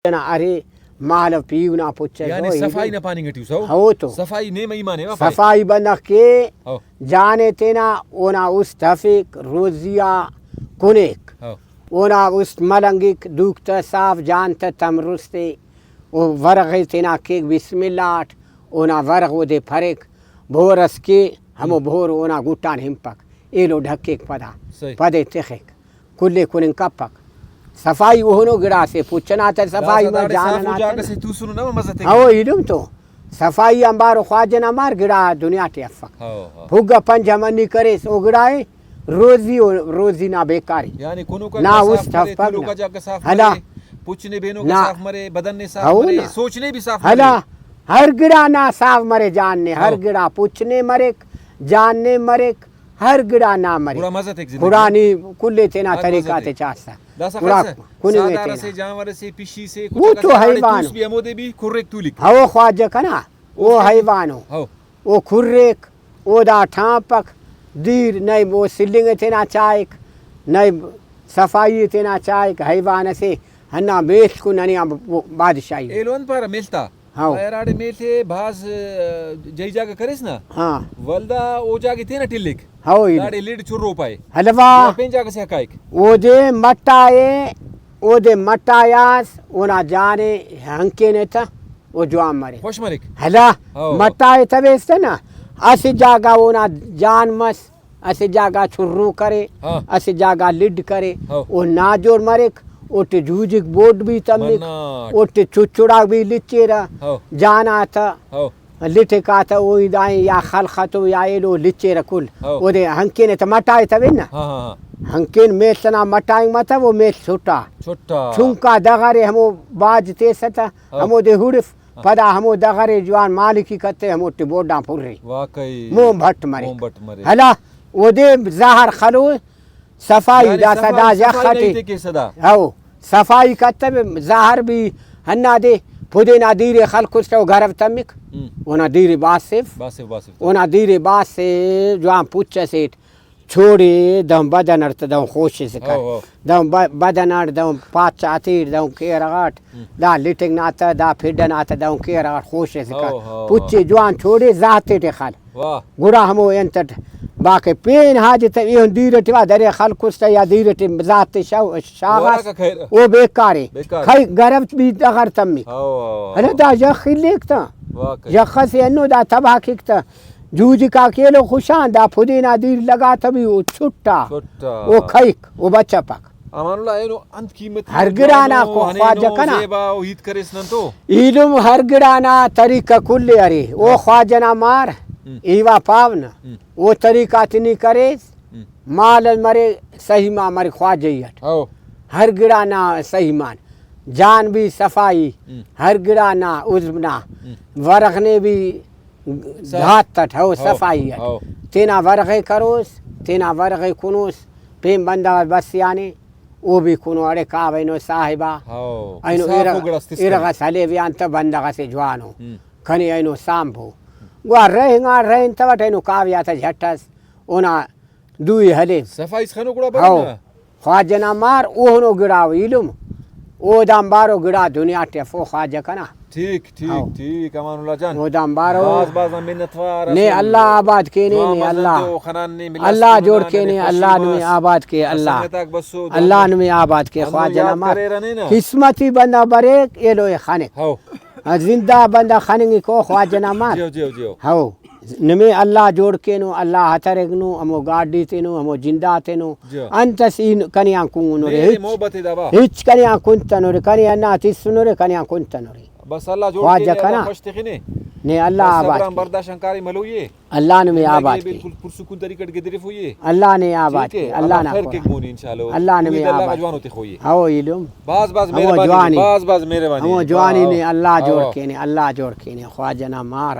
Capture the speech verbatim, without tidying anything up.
نا ارے، مال و پیہو نا پچ ئس، یعنی او صفائی ایلم۔ نا پاننگ ٹی اس، او؟ ہو تو۔ صفائی نیم ایمان ہے، واہ پائے۔ صفائی بندغ کے او۔ جان ءِ تینا اونا است ہفیک، روزی آ کنیک۔ او۔ اونا است ملنگک، دوک تہ صاف جان تہ تمرست ءِ۔ او ورغ ءِ تینا کیک بسم اللہ اٹ، اونا ورغ اودے پرک، بھور ئس کے، ہمو ہم۔ بھور اونا گٹ آن ہنپک، ایلو ڈھکیک پدا، صحیح۔ پدے تخک۔ کل ءِ کننگ کپک۔ صفائی اوہنو گڑاسے، پچ ئنا تہ صفائی داسہ مس، داڑے جان صاف ئنا جاگہ تہ۔ سے توسنو نہ مزہ تیکن۔ ہو، ایلم تو۔ صفائی آنبار و خواجہ نا مار گڑا دنیا ٹی افک۔ ہو، ہو۔ پھگہ پنجہ منی کریس، او گڑائے روزی و روزی نا بیکاری۔ یعنی کنوکا نا جاگہ صاف است مرے، افک تولوکا نا۔ جاگہ صاف ہلا۔ مرے، پچ نے بینوکا نا۔ صاف مرے، بدن نے صاف ہو مرے، نا۔ سوچ نے بھی صاف ہلا۔ مرے۔ ہر گڑا نا صاف مرے جان نے، ہر ہو۔ گڑا پچ نے مریک، جان نے مریک۔ ہر گڑا نا مرے۔ گڑا مزہ تیک زندگی۔ گڑا نی کل ءِ تینا ہر مزہ طریقہ تیک۔ تے چاسہ۔ داسہ گڑا خلسہ، کنے ساہدار تینا۔ اسے، جانور اسے، پشی سے، او کچک تو اسے، داڑے حیوان۔ توس بھی ہمودے بھی کھریک تولیک۔ ہو خواجہ کنا، او اوفتے حیوان او۔ ہو۔ او کھریک، او دا ٹھانپک، دیر نئے او سلنگ ءِ تینا چائک، نئے صفائی ءِ تینا چائک، حیوان اسے ہندا میڷ کن ننے آن بادشاہی۔ ایلو انت پارہ میڷ تا؟ ہاں۔ ہراڑے میل ءِ بھاز، آ، جئی جاگہ کریس نا، ہاں۔ ولدا او جاگہ تینا ٹلیک۔ ہاں، ای۔ داڑے لڈ چرو پائے۔ ہلوا۔ گڑا پین جاگہ سے کائک۔ اودے مٹائے، اودے مٹایاس، اونا جانے ہنکینے تہ، او جوان مرے۔ خوش مریک۔ ہلا، ہاں۔ مٹائے تویس تہ نا، اسہ جاگہ اونا جان مس، اسہ جاگہ چرو کرے، ہاں۔ اسہ جاگہ لڈ کرے، ہاں۔ او ناجوڑ مریک، اوٹی جوجک بوڈ بھی تمک، مناٹ۔ اوٹی چچڑاک بھی لچیرہ، ہاں۔ جان آتہ، ہاں۔ لٹک آتہ، او دائیں یا خلخ اتو یا ایلو لچیرہ کل۔ ہاں۔ اودے ہنکین تہ مٹائے تبے نا۔ ہاں، ہاں، ہاں۔ ہنکین میڷ ئنا مٹائنگ متو، او میڷ چھٹا۔ چھٹا۔ چنکا دغرے ہمو باج تیسہ تہ، ہاں۔ ہمودے ہڑف۔ پدا ہمو دغرے جوان مالکی کتے، ہموٹی بوڈ آن پرے۔ واقعی۔ مون بھٹ مرے۔ مون بھٹ مرے۔ ہلا، اودے زہر خلو، صفائی یعنی داسہ صفائی، دا صفائی یخ نہیں اٹی۔ تے کیسہ دا۔ ہو، صفائی کتبے، زہر بھی ہندادے، پدینا دیرے خلکس تو گرو تمک، ہم۔ اونا دیرے باسف۔ باسف، باسف۔ اونا دیرے باسف، جوان پچ اسیٹ۔ چھوڑے دہن بدن اٹ تہ دہن خوش ئسے کر۔ ہو، ہو۔ دہن ب-، بدن اٹ دہن پاچا تیٹ دہن کیرغ اٹ، ہم۔ دا لٹنگ نا تہ، دا پھڈ ئنا تہ دہن کیرغ اٹ خوش ئسے ہو، کر۔ ہو، ہو۔ پچے جوان چھوڑے زاہ تیٹے خل۔ واہ۔ گڑا ہمو انت اٹ باقی پین حاجت ایہن دیر ٹی وا درے خلکس تہ یا دیر ٹی زاہ تے شو-، شاغاس، وراکا خیر۔ او بیکارے۔ بیکار۔ کھئی گرفت بھی دغر تمک۔ ہو، ہو، ہو۔ ارے دا یخ الیک تہ۔ واقعی۔ یخ ئسے ہنو دا تباہ کیک تہ۔ جوجک آک ایلو خوشان، دا پدینا دیر لگا تہ بھی او چھٹا۔ چھٹا۔ او کھئیک، او بچپک۔ امان اللہ، اینو انت قیمتی ہر گڑا نا جوانو، کو ہنینو، خواجہ کنا۔ زیبا او ہیت کریس نن تو۔ ایلم ہر گڑا نا طریقہ کل ارے۔ او ہاں۔ خواجہ نا مار، ہم۔ ایوا پاو نا۔ ہم۔ او طریقہ تے نی کریس، ہم۔ مال مرے، صحیح مان مرے خواجہی اٹ۔ ہاؤ۔ ہر گڑا نا صحیح مان۔ جان بھی صفائی، ہم۔ ہر گڑا نا عضو نا، ہم۔ ورغ نے بھی صاف۔ گھات اٹ، ہو، ہو، صفائی اٹ۔ ہو۔ تینا ورغ ءِ کروس، تینا ورغ ءِ کنوس، پین بندغ اس بسیانے، او بھی کنو اڑے کاو اینو صاحبا۔ ہو، اینو صاف ارغ-، و گڑاس تسکنے۔ ارغ اس ہلیویان تہ بندغ اسے جوانو۔ ہم۔ کنے اینو سانبو۔ گوا رہینگا رہینتوٹ اینو کاوی آتا جھٹ اس، اونا دوئی ہلین۔ صفائی اس خنو گڑا ہاؤ۔ بننگ نا۔ خواجہ نا مار اوہنو گڑا و ایلم۔ او دامبارو گڑا دنیا ٹی افو خواجہ کنا۔ ٹھیک، ٹھیک، ہاؤ۔ ٹھیک، امان اللہ جان۔ او دامبارو۔ باز باز آ منت وار نے اسل۔ اللہ آباد کینے، جوان نے مزن اللہ۔ تو خنان نے ملاس اللہ تو جوڑ منا کینے، نے اللہ خوشی نمے ماس۔ آباد کے، آ اللہ۔ سنگتاک بسو، اللہ دہنو۔ نمے آباد کے، ہندن خواجہ نا یاد مار۔ کریرہ نے نا۔ قسمتی بندغ بریک، ایلو ءِ خنک۔ ہاؤ۔ آ زندہ بندغ خننگک او خواجہ نا مار۔ جیو، جیو، جیو۔ ہاؤ۔ نمے اللہ جوڑ کینو، اللہ ہترگنو، ہمو گاڈی تینو، ہمو جندا تینو۔ جیو۔ انت اس ای کنے آن کنگنورے، نے ہچ۔ محبت اے دا با۔ ہچ کنے آن کنتنورے، کنے ہندا تسنورے، کنے آن کنتنورے۔ بس اللہ جوڑ خواجہ کینے، اللہ کنا۔ خوش تخنے۔ نے اللہ بس آباد صبر آن کے۔ برداشت آن کاریم ہلوئی اے۔ اللہ نمے زندگی آباد کے۔ بالکل پرسکون طریقہ اٹ گدریفوئی اے۔ اللہ نے آباد ٹھیک اے؟ کے، اللہ اللہ نا خیر کو۔ کیک مونی انشاءاللہ۔ اللہ نمے امید اللہ آباد غا جوانو کے۔ تخوئی اے۔ ہاؤ ایلم۔ باز باز ہمو مہربانی، جوانی۔ باز باز مہربانی۔ ہمو جوانی واہ، نے اللہ واہ، جوڑ واہ۔ کینے، اللہ جوڑ کینے، خواجہ نا مار۔